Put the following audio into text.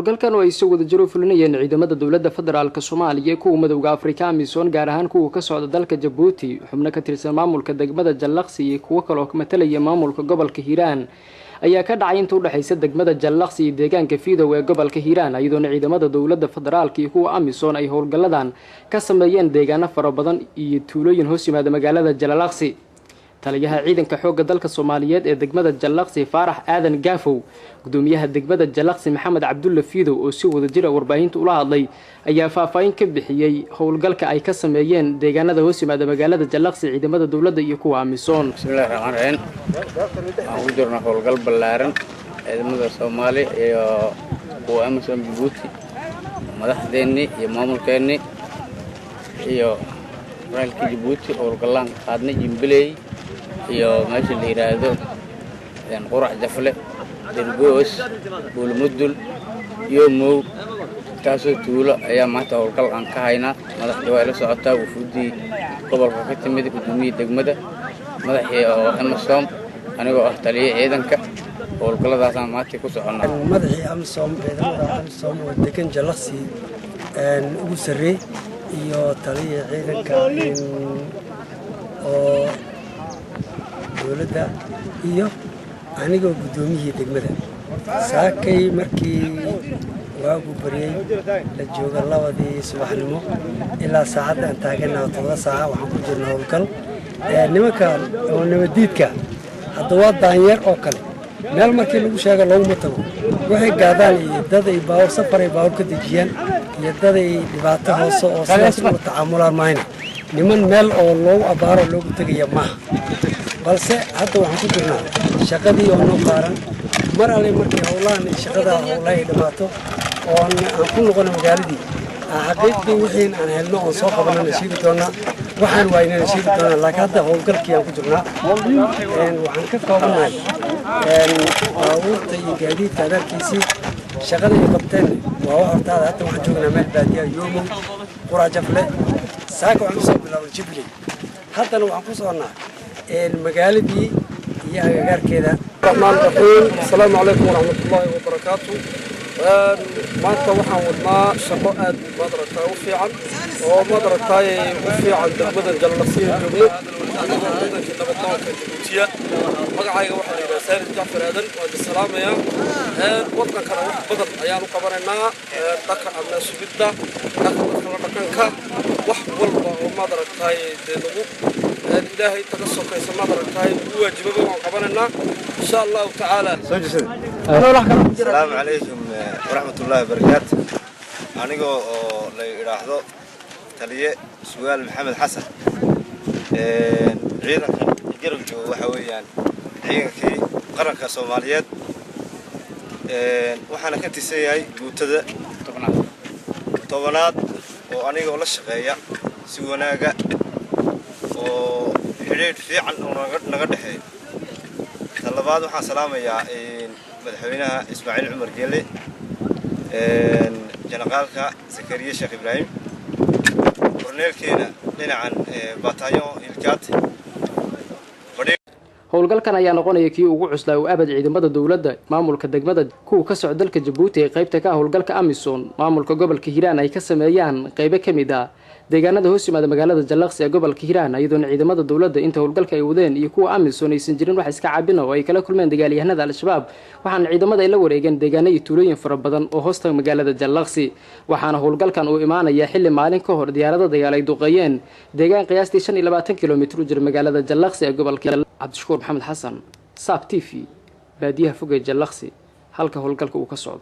Howlgalkan oo ay soo wada jiro fulinayeen ciidamada dowladda federaalka Soomaaliya, kuwa Midowga Afrika AMISOM, gaar ahaan kuwa ka socda dalka Jabuuti, xubno ka tirsan maamulka degmada Jallaqsi iyo kuwo kale oo matalaya maamulka gobolka Hiiraan, ayaa ka dhacay inta u dhexaysa degmada Jallaqsi iyo deegaanka Fiidow ee gobolka Hiiraan, iyadoona ciidamada dowladda federaalka iyo kuwa AMISOM ay howlgalladan ka sameeyeen deegaano fara badan iyo tuulooyin hoos yimaada magaalada Jallaqsi. Taliyaha ciidanka xoogga dalka Soomaaliyeed ee degmada Jallaqsi, Faarax Aadan Gaafow, gudoomiyaha degmada Jallaqsi Maxamed Cabdulle Fiidow oo si wada jira warbaahinta ula hadlay ayaa faahfaahin ka bixiyey howlgalka ay ka sameeyeen deegaanada hoos yimaada magaalada Jallaqsi ciidamada dowladda iyo kuwa AMISOM. Bismillahi raxmaani raxiim. Waxaan ku jirnaa howlgal ballaaran ciidamada Soomaali iyo kuwa AMISOM Jabuuti, madaxdeennii iyo maamulkeennii iyo raalkii Jabuuti. Howlgallaan qaadnay Jimbiley iyo meesha la yidhaahdo Qurac Jafle, Dergoos, Buulmudul, Yomow, taasoo tuulo ayaa maanta howlgal aan ka haynaa. Madaxdii waa ila socotaa, wufuuddii gobolka ka timid, gudoomiyii degmada, madaxii oo AMISOM, anigoo ah taliye ciidanka. Howlgalladaasaan maanta ku soconnaa. Madaxii AMISOM, ciidamada AMISOM oo degan Jallaqsi ugu sarreey, iyo taliya ciidanka oo dowladda, iyo anigoo guddoomiyihii degmada. Saakay markii waagu baryey, la jooga 2dii subaxnimo, ilaa saacadda aan taaganaha 7 saaca, waxaan ku jirna howlgal. Nimankan oo nabadiidka hadda waa daanyeer oo kale, meel markii lagu sheega looguma tago. Waxay gaadaan iyo dad ay baawur safar ay baawur ka dejiyaan iyo dad ay dhibaato hoose oo sidaas ula tacaamulaan mahayna, niman meel oo loogu abaaro loogu tegaya maaha. Balse hadda waxaan ku jirnaa shaqadii oo noo qaaran. Mar alle markii howlahan shaqada howlaha ay dhammaato oo aan ku noqono magaaladii, xaqiiqdii wixiin aan helno oon soo qabanana sheegi doonaa, waxaan waaynana sheegi doonaa. Laakiin hadda howlgalkii aan ku jirnaa waxaan ka koobannahay baabuurta iyo gaadiidka adarkiisii. Shaqada ay qabteen waa wax hortaada. Hadda waxaan joognaa meel baadiya, Yoomow, Qurac Jafle. Saaka waxaan kusoo bilaabnay Jibley, haddana waxaan ku soconnaa magaaladii iyo agagaarkeeda. الرحمن الرحيم. السلام عليكم ورحمة الله وبركاته. Maanta waxaan wadnaa shaqo aad maaragtay u fiican oo maaragtay u fiican degmadan Jallaqsiya joogno, anagoo ciidankii nabaddoonka Jabuutiya. Magacayga waxaa la yidhaha Saalid Jacfar Aadan. Waan idin salaamayaa. Waddankana wax badan ayaan u qabanaynaa, dhanka ammaan sugidda, dhanka dadka la dhaqanka, wax walba oo maaragtay dee nagu Ilaahay inta ka sokaysa maaragtay ugu waajibaba waan qabanaynaa, insha Allahu tacaala. Asalaamu calaykum waraxmatullaahi wabarakaatu. Anigoo oo la idhaahdo taliye Sugaal Maxamed Xasan, ciidanka garab jooga waxa weeyaan ciidankii qaranka Soomaaliyeed, waxaana ka tirsan yahay guutada 10aad oo anigoo la shaqeeya si wanaaga oo xidhiidh fiican oo naga dhexeeyo. Ta labaad, waxaan salaamayaa madaxweynaha Ismaaciil Cumar Geelle, jenaraalka Zakariya Sheekh Ibraahim, korneelkeena dhinacan bataillon Ilkaat. Howlgalkan ayaa noqonaya kii ugu cuslaa oo abad ciidamada dowladda, maamulka degmada, kuwa ka socda dalka Jabuuti ee qaybta ka ah howlgalka AMISOM, maamulka gobolka Hiiraan ay ka sameeyaan qaybo ka mid ah deegaanada hoos yimaada magaalada Jallaqsi ee gobolka Hiiraan, iyadoona ciidamada dowladda inta howlgalka ay wadeen iyo kuwa AMISOM aysan jirin wax iska caabina oo ay kala kulmeen dagaalyahanada Al-Shabaab. Waxaana ciidamada ay la wareegeen deegaano iyo tuulooyin fara badan oo hoosta magaalada Jallaqsi. Waxaana howlgalkan uu imaanaya xilli maalin ka hor diyaarada dagaal ay duqeeyeen deegaan qiyaastii 25 kilomitir u jira magaalada Jallaqsi ee gobolka. Cabdishakuur Maxamed Xasan, Saab TV, baadiyaha fog ee Jallaqsi, halka howlgalka uu ka socdo.